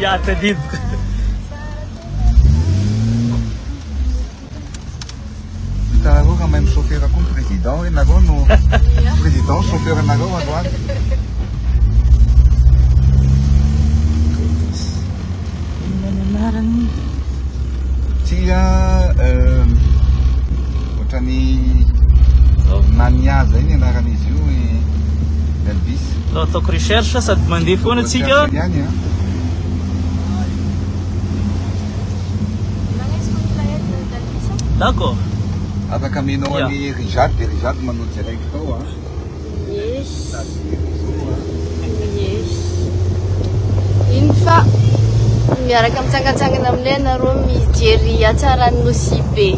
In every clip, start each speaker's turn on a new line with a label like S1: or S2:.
S1: Ya, tadidiko.
S2: Hitanareo raha mahay mi-chauffeur koa ny président hoe nareo no président chauffeur nareo androany.
S1: Inona ny anarany?
S2: Ty a ohatran'ny Nania zay ny anaran'izy io i Elvis.
S1: Alao ataoko recherche sady mandeha foana tsika.
S2: Recherche ihany a.
S1: D'accord.
S2: Afaka amenao
S1: Ya.
S2: an'i Rijade dia Rijade manao direct ao a.
S3: Yes.
S2: Sady réseau a.
S3: Yes. Iny fa miaraka mitsangantsangana aminay ianareo mijery hatsaran'ny Nosy Be.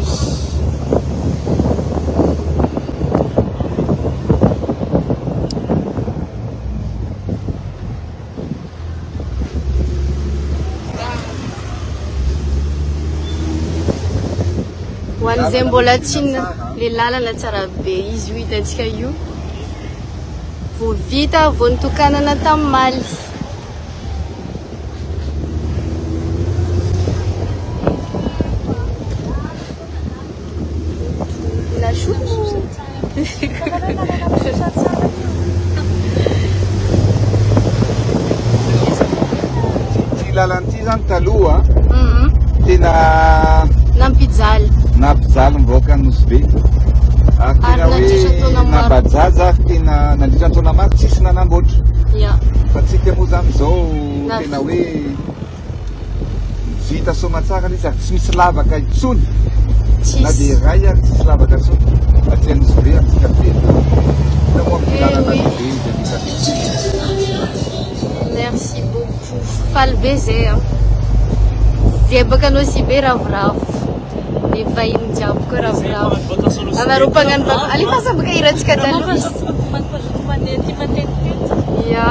S3: Ho an'izay mbola tsy le lalana tsara be izy io hitantsika io. Vao vita vao nitokanana tamin'ny
S2: Ty lalana ity zany taloha tena
S3: Nampijaly.
S2: nampijaly ny vahoaka Nosy Be. Ary tena
S3: Ary nandritra
S2: hoe
S3: taona maro.
S2: nabajaja ary tena nandritra taona maro tsisy nanamboatra.
S3: Ya.
S2: Fa tsika moa zany zao
S3: Navita.
S2: tena hoe vita soamatsara ilay izy ary tsy misy lavaka intsony. Na
S3: Tsisy.
S2: dia iray ary tsisy lavaka intsony. Aty Nosy Be amintsika tena. Hita moa amin'ny
S3: Eh
S2: lalana
S3: oui.
S2: lehibe izay vita teto.
S3: Merci beaucoup. Faly be zay a. Zay baka Nosy Be ravoravo. Ny vahiny jiaby koa ravoravo. Anareo mpagnano vac- Alefa baka hirantsika taloha. Ya.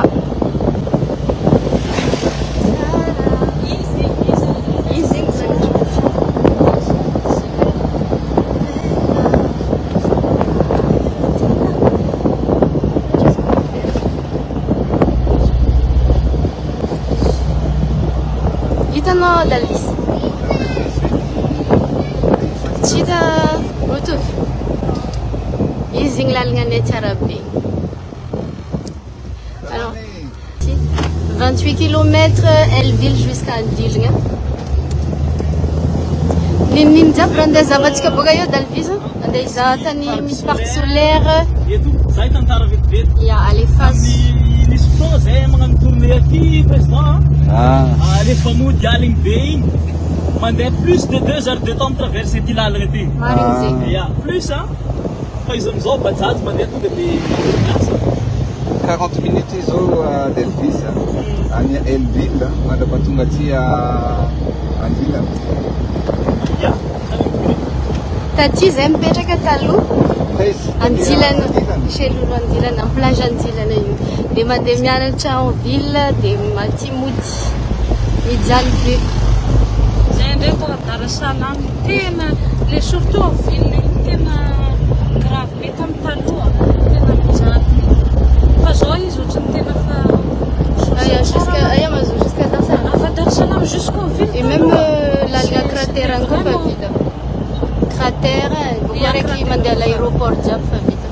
S3: Izy igny zany. Hitanao Dalvis? Tsy hita mitovy. Izy igny lalagna anay tsara be. Alors, 28 km Hellville jusqu'à Andilagna. Ninonino jiaby raha andeha zavantsika boka eo Dalvis? Andeha hizaha tany misy parc solaire.
S1: Eto, za hitantara vetivety.
S3: Ya, alefaso.
S1: Amin'ny nisy fotoana zay magnano tournée aty président.
S2: Ah.
S1: Ah, rehefa mody aligny be igny mandeha plus de 2 heures de temps mitraverser ty lalagna ty.
S3: Marigny zegny.
S1: Ya, plus a. Fa izy amizao bajaj mandeha tonga de miasa.
S2: 40 minutes izy zao Delvis any Hellville mandra-pahatonga aty Andilana.
S1: Ya, 40 minutes.
S3: Taty zay mipetraka taloha.
S2: Taiza?
S3: Andilana,
S2: Andilana.
S3: chez Lolo Andilana, am plage Andilana io. De mandeha mianatra en ville, de maty mody. Mijaly be.
S4: Zay indray tonga Dar es Salaam tena le surtout en ville iny tena grave be tamin'ny taloha tena mijaly fa zao izy ohatran'ny tena fa
S3: Aya, jusqu'à aya mahazo jusqu'à Dar es Salaam.
S4: Afa Dar es Salaam jusqu'en ville
S3: Et même
S4: taloha.
S3: lalana
S4: C'est-
S3: cratère
S4: c'était
S3: any koa fa
S4: vraiment-
S3: vita. Cratère, boko
S4: Ya,
S3: araiky
S4: cratère
S3: mandeha à
S4: fa-
S3: l'aéroport jiaby fa vita.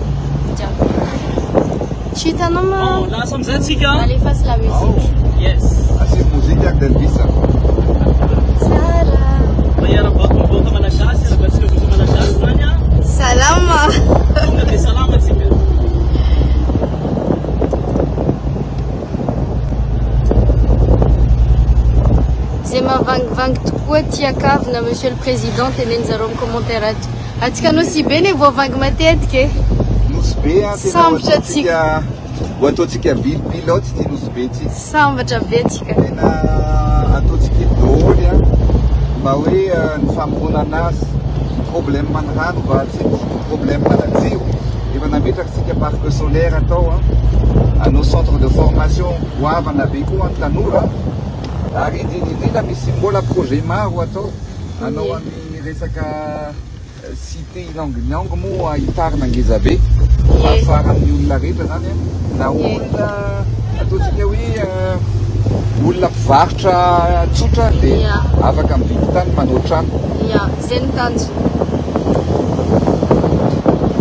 S3: Jiaby. Tsy hitanao ma
S1: Bon, lasa amizay tsika.
S3: Alefaso la musique.
S1: Yes.
S2: Asio mozika ary Delvis.
S3: Tsara.
S1: Mba hiarabako ny vahoaka malagasy, hiarabantsika vahoaka malagasy zany a.
S3: Salama.
S1: Tonga de salama tsika.
S3: Zay mahavangivangy tokoa tia kavina monsieur le président teneny zareo amin'ny commentaire ato. Atsika Nosy Be ne voavangy matetika e.
S2: Nosy Be a tena ho
S3: Sambatra
S2: ataontsika ho ataontsika ville pilote ty Nosy Be ty.
S3: Sambatra be tsika.
S2: Tena ataontsika daholo a mba hoe ny famoronana azy ny problème ny rano mba tsy problème na jiro efa nametraka tsika parc solaire atao a anao centre de formation goavana be koa ny tanora ary indrindra indrindra misy mbola projet maro atao anao
S3: Ie.
S2: amin'ny resaka cité Ylang-Ylang moa hitarina ngeza be
S3: Ie.
S2: fahafahan'ny olona rehetra zany a na
S3: Ie.
S2: olona ataontsika hoe. Olona mpivarotra tsotra dia afaka mividy tany manao trano.
S3: Ya, zay ny tanjona.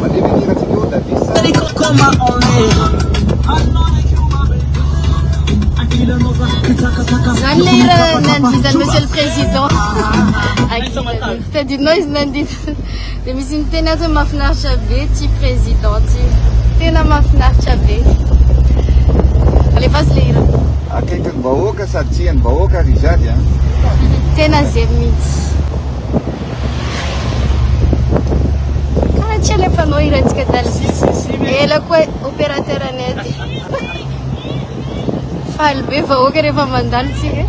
S2: Mandeha ve ny hirantsika eo Davis sa?
S3: Zany le hira nandizan'ny monsieur le président. Tadidinao izy nandiza. Dia misy miteny ato hoe mahafinaritra be ty président ty. Tena mahafinaritra be. Alefaso le hira.
S2: Akaikin'ny vahoaka sady tian'ny vahoaka ry Jady a.
S3: Tena zay mihitsy. Karaha tsy alefanao hirantsika Dalvis. Ela koa opérateur anay aty. Faly be vahoaka rehefa mandalo tsika.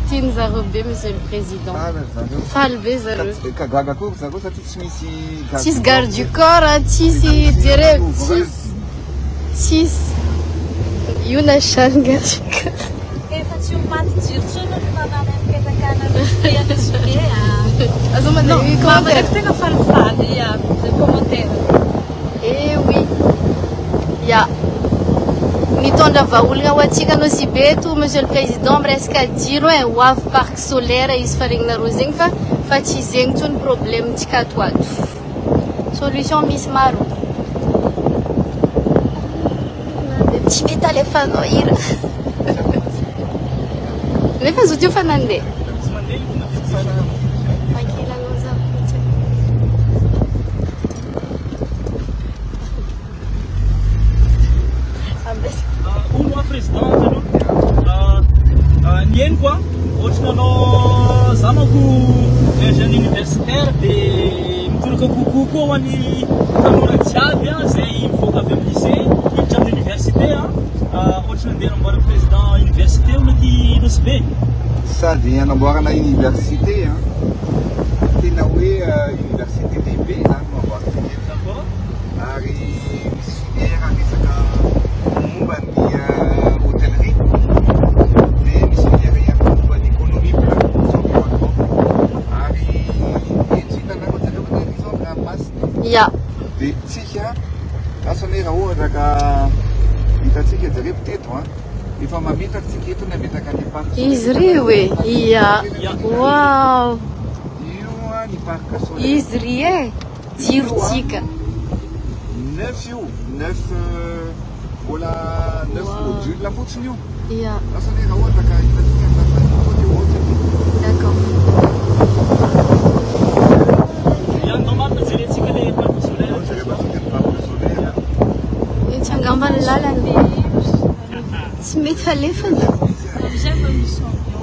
S3: Tiany zareo be monsieur le président.
S2: Faly ry zareo.
S3: Faly be zareo.
S2: Ka gaga koa ry zareo satria tsy misy garde
S3: Tsisy
S2: du
S3: garde
S2: corps.
S3: du corps, ah, tsisy jereo, tsisy. Tsisy. Io na char garde du corps.
S4: Efa tsy ho maty jiro intsony ny tanàna mipetraka any Nosy Be a.
S3: Azo mandeha
S4: Mama
S3: commentaire.
S4: ndraiky tena falifaly amin'ny commentaire.
S3: Eh oui. Ya. Mitondra vahaolana ho antsika Nosy Be to monsieur le président miresaka jiro e, ho avy parc solaire izy fa regninareo zegny fa fa tsy zegny tsony problème tsika ato ato. Solution misy maro. Tsy mety alefanao hira. Nefa zo teo fa nandeha. Ankilanao za fotsiny. Ambesa.
S1: Hono hoa président aloha ny henoko a ohatry nanao za manko un jeune universitaire de mitoroka kokoa koa ho an'ny tanora jiaby a zay mivoaka avy amin'ny lycée hiditra amin'ny université a ohatry nandeha namboaran'ny président université hono aty Nosy Be.
S2: Sady hanamboarana université a, tena hoe université lehibe zany no amboarintsika eto.
S1: D'accord.
S2: Ary misy filière resaka momba ny hôtellerie, dia misy filière ihany koa momba ny économie bleue sy environnement. Ary etsy hitanareo jereo fa ery zao ny ranomasina.
S3: Ya.
S2: Dia tsika asa anie raha ohatra ka hitantsika jereo teto a, efa mametraka tsika eto ny hametraka ny parc solaire.
S3: Izy ry hoe. Ya. Wow.
S2: Io a ny parc solaire.
S3: Izy ry e. Jirotsika.
S2: Neuf io, neuf mbola neuf module fotsiny io.
S3: Ya.
S2: Asa anie raha ohatra ka hitantsika ny lafiny koa dia ohatra ny
S3: D'accord.
S1: Ya, ndao marina jerentsika le parc solaire.
S2: jerevantsika ny parc solaire.
S3: Etsy angamba ny lalana. Tsy mety alefany.
S4: Amizay mba misy ambiance.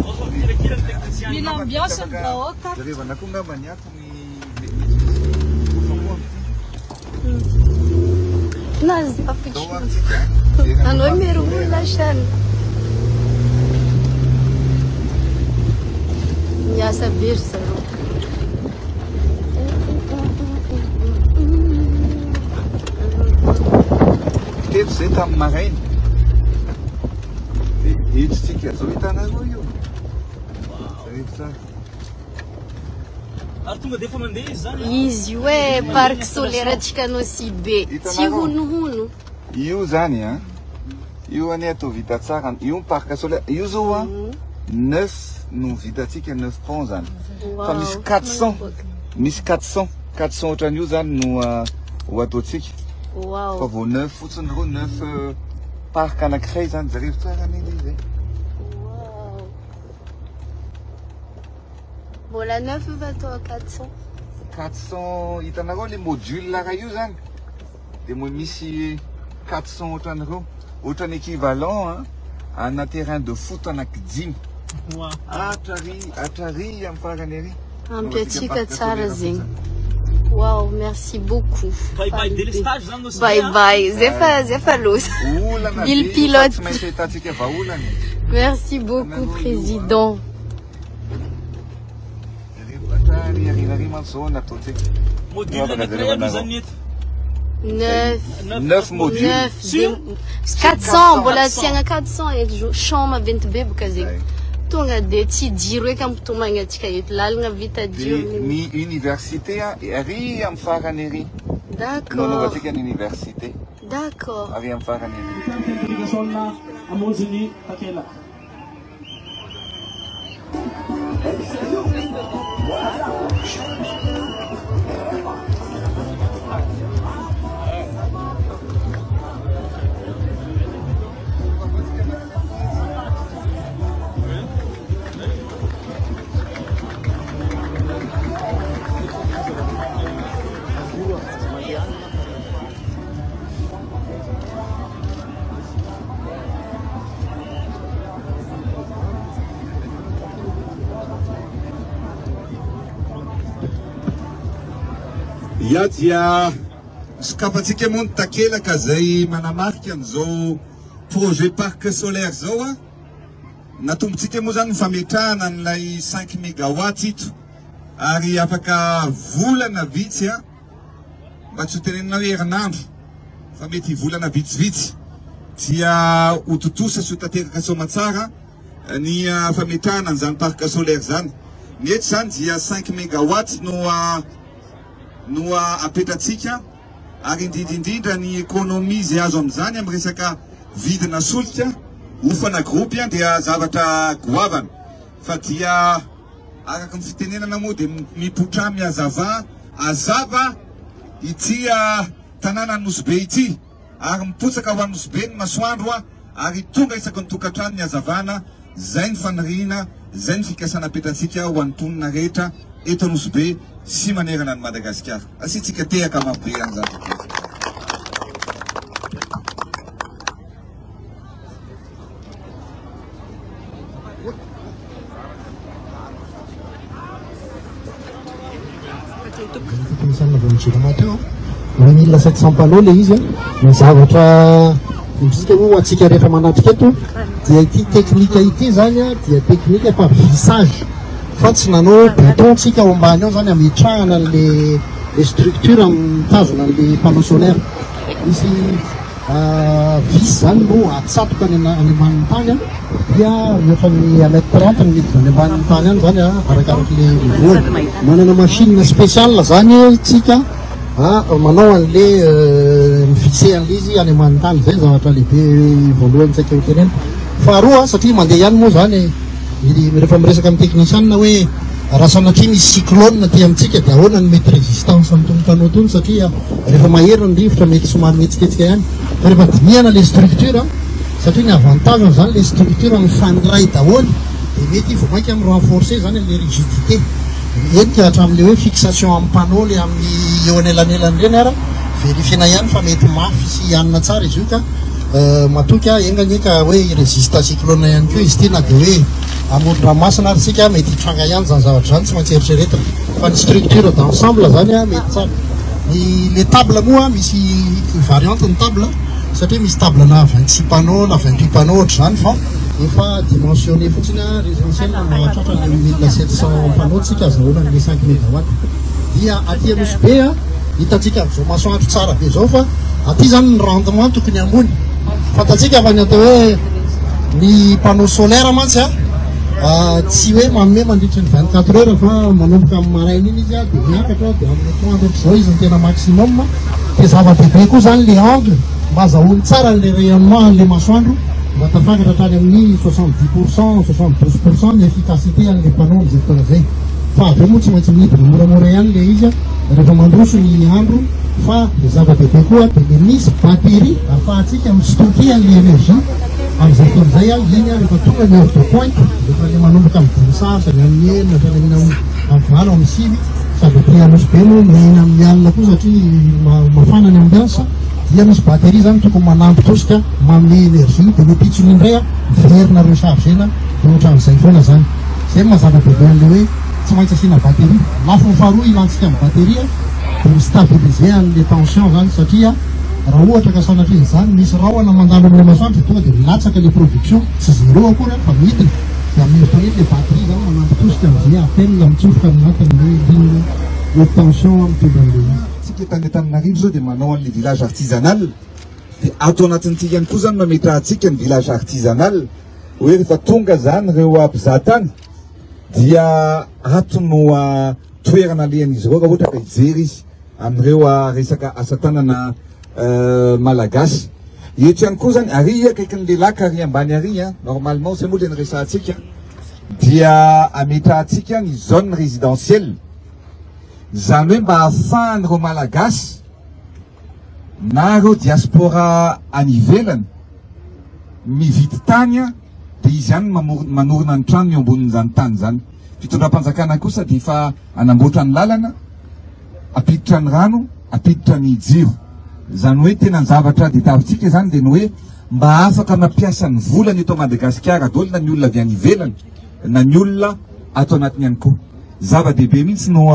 S1: Ofa mikirakira ny technicien.
S4: Mila ambiance ny vahoaka.
S2: Jerevana koa angamba ny ato ny kofa koa amin'ity.
S3: Na
S2: Ndao
S3: zafiko.
S2: amintsika. Jerena
S3: Anao
S2: ny parc
S3: mero
S2: solaire.
S3: olona chany. Miasa be ry zareo.
S2: Teto zay tamin'ny maraina. Dia eto tsika zao hitanareo io. Jereo tsara.
S1: Ary tonga dia efa mandeha izy zany.
S3: Izy io e parc solaire antsika Nosy Be. Tsy honohono.
S2: Io zany a, io anie atao vita tsara, io ny parc solaire, io zao a, neuf no vitantsika, neuf pont zany. Fa misy 400, misy 400, 400 ohatran'io zany no ho ataontsika. Fa
S3: Wow.
S2: vao neuf fotsiny ireo, neuf parc anankiray zany, jereo tsara anie ilay izy e.
S3: Wow. Mbola neuf io fa atao 400.
S2: 400 hitanareo le module raha io zany dia mo misy 400 ohatran'ireo, ohatran'ny équivalent a ana terrain de foot anankidimy.
S1: Wow.
S2: Hatrary hatrary amin'ny farany ary.
S3: Ampy antsika tsara zegny. Wow, merci beaucoup.
S1: Bye bye délestage zany Nosy Be.
S3: Bye
S1: a.
S3: bye. Zay fa zay fa loza.
S2: Olana
S3: Il
S2: be fa
S3: pilote.
S2: tsy maintsy ahitantsika vahaolana.
S3: Merci beaucoup président.
S2: Hatrary arinary mantsy zao nataontsika.
S1: Module anankiray aloha zany eto.
S3: Neuf.
S2: Neuf modules.
S3: Neuf.
S1: Sur?
S3: 400 mbola asiagna 400 eto zo champ maventy be boka zegny.
S2: Zay.
S3: Tonga de tsy jiro eky ampitomagny antsika eto lalana vita
S2: Dia
S3: jiro.
S2: ny université a ary amin'ny farany ary. No
S3: D'accord.
S2: anaovantsika ny université
S3: D'accord.
S2: ary amin'ny farany ary.
S1: Application amonjy ny takelaka.
S2: Ya dia sokafantsika moa ny takelaka izay manamarika an'izao projet parc solaire izao a. Natombontsika moa izany ny fametrahana an'ilay 5 mégawatts ito ary afaka volana vitsy a, mba tsy ho tenenina hoe herinandro fa mety volana vitsivitsy dia ho tontosa sy ho tanteraka soamatsara ny fametrahana an'izany parc solaire izany. Ny eto izany dia 5 mégawatts no no apetratsika ary indrindra indrindra ny économie izay azo amin'izany amin'ny resaka vidina solika hofana groupe dia zavatra goavana fa dia araka ny fitenenana moa dia mipoitra mihazava azava ity tanàna Nosy Be ity ary mipotsaka ho an'i Nosy Be ny masoandro ary tonga isaky ny tokantrano ny hazavana. Izay ny faniriana, izay ny fikasana apetratsika ho an'ny mponina rehetra eto Nosy Be sy manerana an'i Madagasikara. Asiantsika tehaka mafy be an'izany.
S5: Technicien avy amin'ny Jirama teo, 8700 panneaux ilay izy. Ny zavatra midika moa ho antsika rehetra manatrika eto dia ity teknika ity zany dia teknika efa vissage fa tsy nanao béton tsika ao ambany ao zany ametrahana an'le le structure mitazona an'le panneau solaire. Misy Vis zany no atsatoka any ambanin'ny tany an, dia mihoatra ny un mètre trente ny midina any ambanin'ny tany any zany an, arakaraka le niveau-ny. Manana machine spéciale zany tsika manao an'le mi-visser an'le izy any ambanin'ny tany, zay ny zavatra lehibe voalohany saika ho teneniko. Faharoa satria mandeha ihany moa zany rehefa miresaka amin'ny technicien hoe raha sanatria misy cyclone aty amintsika dia ahoana ny mety résistance amin'itony panneau itony satria rehefa mahery ny rivotra mety somary mihetsiketsika ihany fa rehefa dinihana le structure satria ny avantage zany le structure mifandray daholo dia mety vao mainka mi-renforcer zany le rigidité henika hatramin'le hoe fixation amin'ny panneau le amin'ny eo anelanelany ireny ara verifiena ihany fa mety mafy sy hanina tsara izy io ka matoky aho enga anie ka hoe hi-resiste cyclone ihany koa izy ity na dia hoe amoron-dranomasina ary isika mety hitranga ihany izany zavatra izany tsy maintsy eritreretina fa ny structure d'ensemble zany mety tsara. Ny le table moa misy variante ny table satria misy table na 26 panneaux na 28 panneaux ohatr'izany fa efa dimensionné fotsiny l'essentiel mahatratra ny 1700 panneaux tsika azahoana ny 5 mégawatt. Dia aty Nosy Be hitantsika amin'izao masoandro tsara be izao fa aty zany ny rendement tokony ambony. Fantatsika fa ny atao hoe ny panneau solaire mantsy a tsy hoe manome mandritry ny 24 heures fa manomboka amin'ny maraina iny izy dia miakatra dia amin'ny atoandro ohatr'izao izy ny tena maximum. Dia zava-dehibe koa zany le angle mba azahoany tsara an'le rayonnement an'le masoandro mba tafakatra hatrany amin'ny 70%, 72% ny efficacité an'le panneau amin'izay fotoana izay. Fa avy eo moa tsy maintsy midina moramora ihany le izy rehefa mandroso ny andro fa ny zava-dehibe koa dia le misy batterie ahafahantsika mi-stocker an'le énergie amin'izay fotoana izay. Iny rehefa tonga ny heure de pointe, rehefa le manomboka amin'ny dimy sasany, amin'ny enina, hatrany amin'ny valo, amin'ny sivy, sady aty Anosy Be moa miaina amin'ny alina koa satria mafana ny ambiance, dia misy batterie zany tokony manampy tosika manome énergie, dia ny ampitsony indray miverina recharger-na, dia ohatran'izay foana zany. Izay no maha zava-dehibe an'ilay hoe tsy maintsy asiana batterie. Lafiny faharoa ilantsika ny batterie dia mi-stabiliser an'ilay tension zany satria raha ohatra ka sanatria izany misy rahona mandalo amin'ilay masoandro dia tonga dia milatsaka ilay production, tsy zéro akory fa midina, dia amin'iny fotoana iny ilay batterie zany manampy tosika amin'izay à peine mitsofoka any anatin'ilay ligne haute tension mitondra an'ilay izy.
S2: Tsika eto Antananarivo zao dia manao an'ilay village artisanal, dia ato anatin'ity ihany koa zany no ametrahantsika ny village artisanal. Hoe rehefa tonga zany ireo mpizahatany dia ato no toerana alehan'izy ireo raha ohatra ka hijery izy amin'ireo resaka asa tanana malagasy. Eto ihany koa zany, ary akaikin'ny lac ary ambany ary, normalement zay moa le niresahantsika. dia ametrahantsika ny zone résidentielle, izany hoe mba ahafahan'ireo Malagasy na ireo diaspora any ivelany mividy tany dia izy ihany no manorina ny tranony eo ambonin'izany tany izany. Fitondram-panjakana kosa dia efa hanamboatra ny lalana, hampiditra ny rano, hampiditra ny jiro. Izany hoe tena ny zavatra diavintsika izany dia ny hoe mba afaka mampiasa ny volany eto Madagasikara daholo na ny olona avy any ivelany na ny olona ato anatiny ihany koa. Zava-dehibe mihitsy no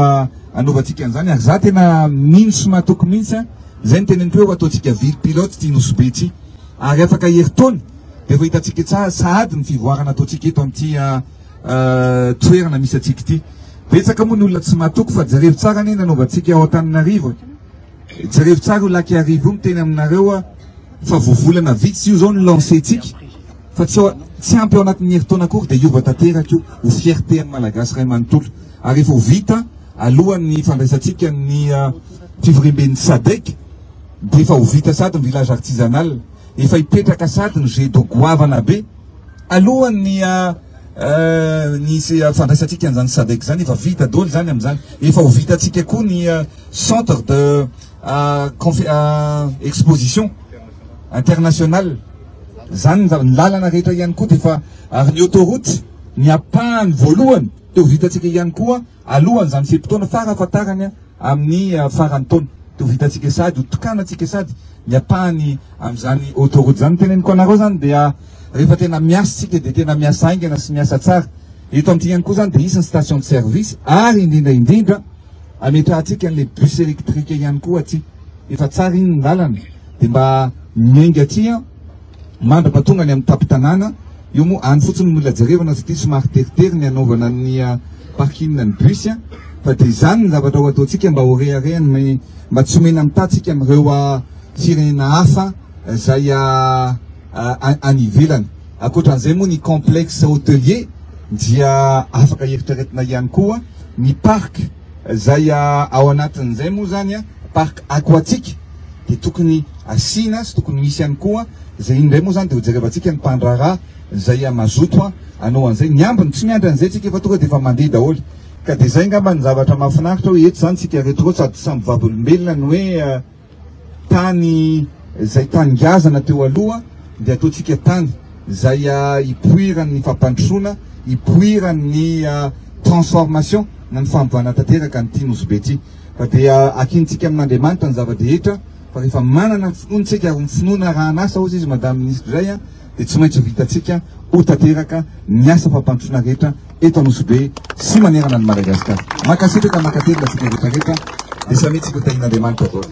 S2: anaovantsika an'izany ary za tena mino sy matoky mihitsy a, izay no teneniko hoe ho ataontsika ville pilote ity Nosy Be ity ary afaka herintaona dia efa hitantsika tsara sahady ny fivoarana ataontsika eto amin'ity toerana misy antsika ity. Betsaka moa ny olona tsy matoky fa jerevo tsara anie ny nanaovantsika ao Antananarivo e. Jerevo tsara io Lac Iarivo io miteny aminareo aho fa vao volana vitsy io zao no lancé-tsika fa tsy ao tsy ampy ao anatin'ny herintaona akory dia hiova tanteraka io ho fierté an'ny Malagasy iray manontolo ary efa ho vita alohan'ny fandraisantsika ny fivoriamben'ny SADC dia efa ho vita sady ny village artisanal efa hipetraka sady ny jet d'eau goavana be alohan'ny ny fandraisantsika an'izany SADC izany efa vita daholo izany amin'izany efa ho vitantsika koa ny centre de exposition internationale izany ny lalana rehetra ihany koa dia efa ary ny autoroute ny ampahany voalohany dia ho vitantsika ihany koa alohan'izany fe-potoana farafahatarany amin'ny faran'ny taona dia ho vitantsika sady ho tokanantsika sady ny ampahany amin'izany autoroute izany. Teneniko anareo izany dia rehefa tena miasa isika dia tena miasa haingana sy miasa tsara. Eto amin'ity ihany koa izany dia hisy ny station de service ary indrindra indrindra ametrahantsika an'ilay bus électrique ihany koa aty. Efa tsara iny ny lalana dia mba miainga aty mandra-pahatonga any amin'ny tampon-tanàna. Io moa any fotsiny no mila jerevana satria somary teritery ny hanaovana ny parking ny bus fa dia izany ny zavatra ho ataontsika mba ho reharehany mba tsy homena mitatsika amin'ireo firenena hafa izay any ivelany. Ankoatran'izay moa ny complexe hôtelier dia afaka eritreretina ihany koa ny parc izay ao anatin'izay moa izany parc aquatique dia tokony asiana sy tokony misy ihany koa izay iny indray moa izany dia hojerevantsika ny mpandraharaha izay mazoto hanao an'izay. Ny ambiny tsy miandry an'izay tsika fa tonga dia efa mandeha daholo. Ka dia izay angamba ny zavatra mahafinaritra hoe eto izany tsika rehetra ireo sady samy vavolombelona ny hoe tany izay tany ngazana teo aloha dia ataontsika tany izay hipoiran'ny fampandrosoana, hipoiran'ny transformation na ny fanovana tanteraka an'ity Nosy Be ity. Fa dia akintsika amin'Andriamanitra ny zava-drehetra fa rehefa manana ny finoana isika ary ny finoana arahan'asa hozy izy Madame Ministre izay dia tsy maintsy ho vitantsika ho tanteraka ny asa fampandrosoana rehetra eto Anosibe sy manerana an'i Madagasikara. Mankasitraka mankatelina antsika rehetra rehetra dia samia tsika ho tahian'Andriamanitra daholo.